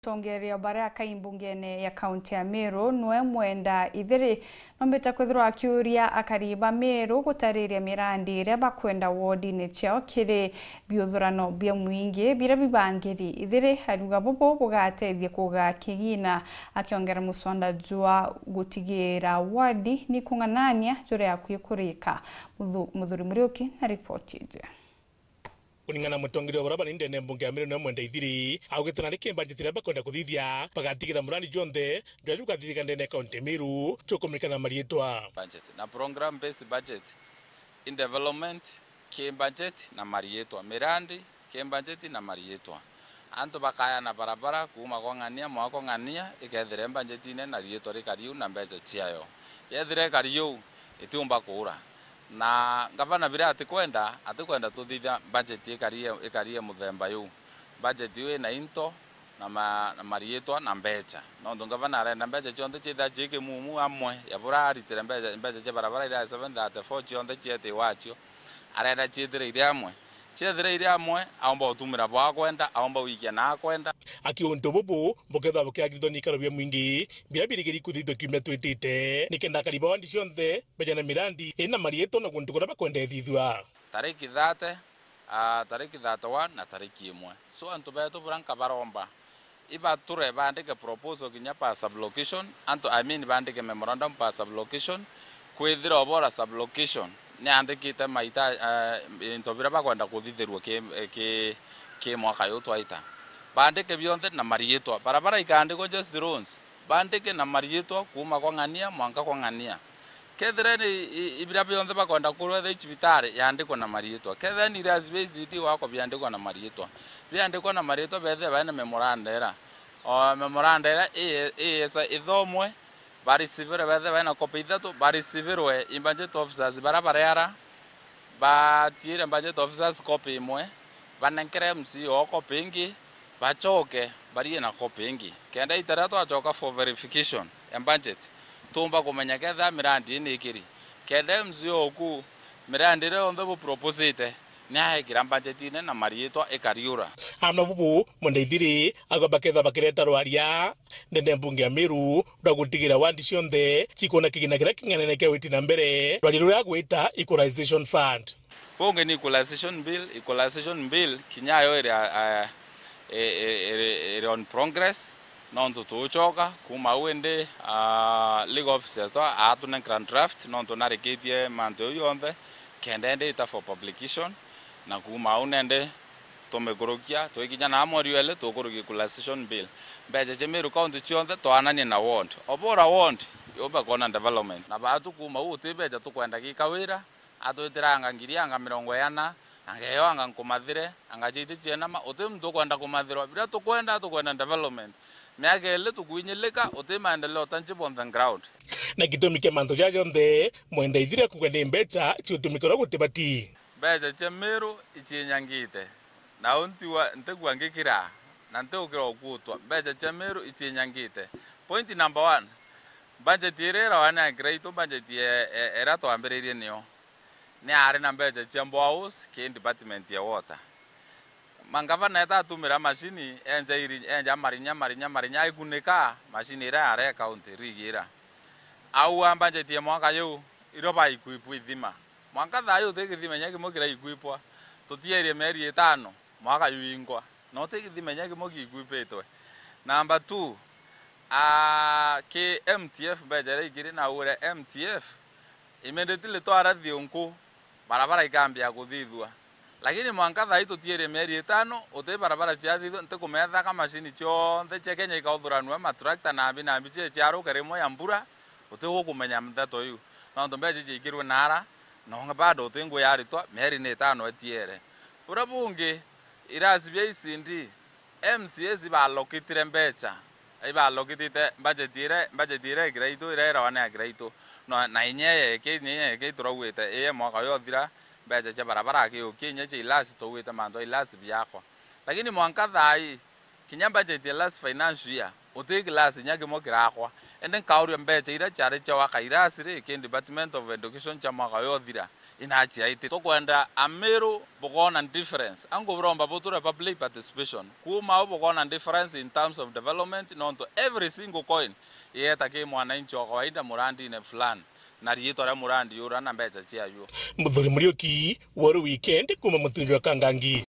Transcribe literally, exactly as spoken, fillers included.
Mutongeria baria akai mbungene ya kaunti ya Meru, nwe Mwenda Ithiri, nombete kwithirwa akiuria akari ba Meru gutariria mirandi iria bakwenda wodine ciao kiri biuthurano bia mwingi biria bibangiri. Ithiri ariuga bubu bugatethia kuga kigina, akiongera muswanda jwa gutigira wodi ni kung'anania juri akui kurika. Muthu-, Muthuri Muriuki na ripoti iji. Kuringana na mutongeria wa barabara ni ndene mbunge ya Meru nwe Mwenda Ithiri, augite nari ki budget iria bakwenda kuthithia, bagatigira murandi jonthe juria jukathithika ndene ya kaunti ya Meru jukuminikana na mariitwa. Budget na program based budget in development, ki budget na mariitwa, mirandi, ki budget na mariitwa. Antu bakayana barabara kuuma kwa ng'ania mwanka kwa ng'ania, ikethira i budgetine na riitwa rikariu na mbeca ciayo. Yethira ikariu, itiumba kuura. Na ngavana biria atikwenda, atikwenda tuthithia budget ikarie, ikarie muthemba juu. Budget iu ina into na ma-, na mariitwa na mbeca. Nontu ngavana arenda mbeca cionthe ciithira cii kimumu amwe, ya buria aritire mbeca, mbeca cia barabara iria seven thirty-four cionthe ciete wacio. Arenda ciithire iri amwe. Ciethira iri amwe, aumba utumira bwa akwenda, aumba wikia na akwenda. Aki untu bubu bukethirwa bukiagirithwa ni ikaro bia mwingi, biria birigiri kuthithua kiumia twitite, nikenda akari ba wandi cionthe beja na mirandi ina mariitwa na kuntu kuria bakwenda ithithua. Tariki thirty, ah, tariki thirty-one na tariki imwe. So, antu betu buria nkabaromba, ibature baandike proposal kinya per sublocation, antu, I mean, baandike memorandum per sublocation, kwithira obora sublocation niandikite maita, eh, into biria bakwenda kuthithirua ki, ki, ki mwaka yu twaita. Baandike bionthe na mariitwa. Barabara ikaandikwa just roads, baandike na mariitwa kuuma kwa ng'ania mwanka kwa ng'ania. Kethira ni i-, i-, biria bionthe bakwenda kurwa etha i cibitari, yaandikwa na mariitwa. Kethira ni irasi bia E C D wako, biandikwa na mariitwa. Biandikwa na mariitwa, bethire baina memoranda ira. O memoranda ira i-, i-, ithomwe, barisibirwe, bethire baina kopi ithatu, barisibirwe i budget officers baria bariara, batiire budget officers kopi imwe, banenkere M C O kopi ingi, bacoke barie na kopi ingi. Kenda ita riria twacoka for verification ya budget, tuumba kumenya kethira mirandi ii ni ikiri. Kenda M C O oku, mirandi iria yonthe buproposite, ni aekira budgetine na mariitwa ikariura. Ana bubu, Mwenda Ithiri, agwe bakethirwa bakireta rwaria ndene mbunge ya Meru rwa gutigira wandi cionthe cikwona kigina kiria king'anene kia witi na mbere rwaria ruria agwita Equalization Fund. Bunge ni Equalization Bill, Equalization Bill kinya yo iri, eh, i-, i-, iri, iri on progress, nontu tuucoka kuuma au indi, ah, legal officers twa aatunenkera draft, nontu narikitie mantu jau jonthe, kenda indi ita for publication, na kuuma au nendi tumikurukia, twikinya na mweri weli tukurukia Equalization Bill. Mbeca cia Meru County cionthe twaananie na ward. Obora ward, yumba kwona development. Na baatu kuuma uu uti mbeca tukwenda gika wira, atwitira anga ngiri anga mirongo ina, anga eyo anga nkumathire, anga ciiti cienama, uti muntu ukwenda kumathirwa. Biria tukwenda, tukwenda development. Miaka ili tukwinyilika, uti maendeleo tangible on the ground. Na gitumi kia mantu jaja jonthe, Mwenda Ithiri akuga ni mbeca ciutumika uria gutibati. Mbeca cia Meru icinyangite, na u ntigua, ntigua ngikira, na ntiukira ukuutwa. Mbeca cia Meru icinyangite. Point number one, budget iria irawa ni akira itu, budget e-, e-, iria twambiririe niyo, ni ari na mbeca cia boreholes ki department ya water. Mangavana eta atumira macini, enja iri-, enja marinya, marinya, marinya, aikunika macini iria yari ya county, rigira. Aua budget ya mwaka yu, irio baikuipwa ithima. Mwanka thaa yu uti githima inya kimwe kiraikuipwa. Tutierie mieri itano, mwaka yuingwa. Na uti githima inya kimwe giikuipitwe. Number two, aa, ki M T F mbeca iria ikiri na ure M T F, immediately twara thiunku, barabara ikambia kuthithua. Lakini mwanka thaa ii tutierie mieri itano, uti barabara ciathithua, ntikumetha ka macini cionthe cia Kenya ikauthuranua, matrakta nambi nambi cie ciaruke rimwe ya mbura, uti gukumenya nteto iu. Nontu mbeca iciikirwe naara, na bado uti ngui yaritwa, mieri ni itano itiere. Buria bungi, irasi bia E C D, M C As ibalokitire mbeca, ibalokitite budget ire, budget ire ya Kiraitu, ire irawa ni ya Kiraitu. Na, na inya eye eke, inya eye eke ituraugite, ii mwaka uyu uthira, mbeca cia barabara akiukia inya cia ilasi, twaugite mantu a ilasi biakwa. Lakini mwanka thaa ii, kinya budget ya last financial year, uti kilasi inya kimwe kirakwa. Indi nkauria mbeca iria ciari cia waka ilasi ri, ki Department of Education cia mwaka uyu uthira, Inachiaiti. Tukwenda Amiru bukona difference. Angu buromba buture public participation. Kuuma au bukona difference in terms of development, nontu every single coin ieta ki mwananchi wa kawaida murandine fulani, na riitwa ria murandi ura na mbecha chiayo. Muthuri Muriuki, Waru Weekend, kuuma Mutunjwa Kangangi.